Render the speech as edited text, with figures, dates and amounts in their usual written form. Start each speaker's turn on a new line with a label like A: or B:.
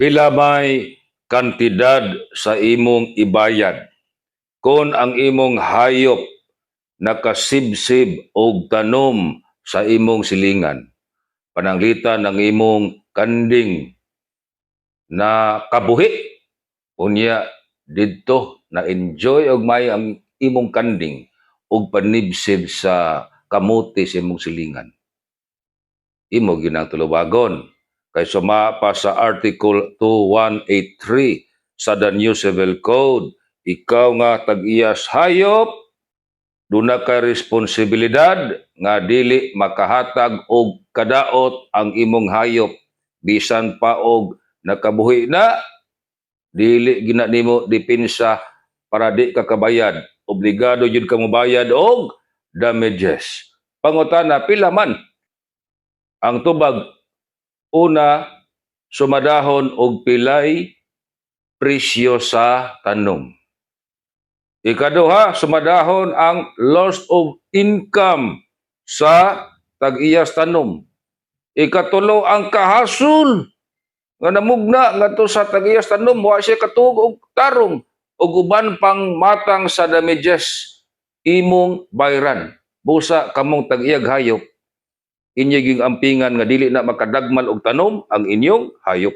A: Pila may kantidad sa imong ibayad kung ang imong hayop nakasibsib og tanom sa imong silingan? Pananglitan ang imong kanding na kabuhi, unya didto na enjoy og may ang imong kanding og panibsib sa kamote sa imong silingan. Imo ginang tulubagon kay suma pa sa Article 2183 sa the New Civil Code, ikaw nga tag-iyas hayop, duna kay responsibilidad nga dili makahatag og kadaot ang imong hayop. Bisan pa og nakabuhi na, dili gina nimo depensa para di ka kabayad. Obligado jud ka mobayad og damages. Pangutana, pila man ang tubag? Una, sumadahon og pilay presyo sa tanom. Ikaduha, sumadahon ang loss of income sa tag-iyas tanom. Ikatulo, ang kahasol nga namugna ngadto sa tag-iyas tanom, wa siya katuog og tarong, ug uban pang matang sa damages imong bayran. Busa kamong tag-iyag hayop, inyo ging ampingan nga dili na makadagmal og tanom ang inyong hayop.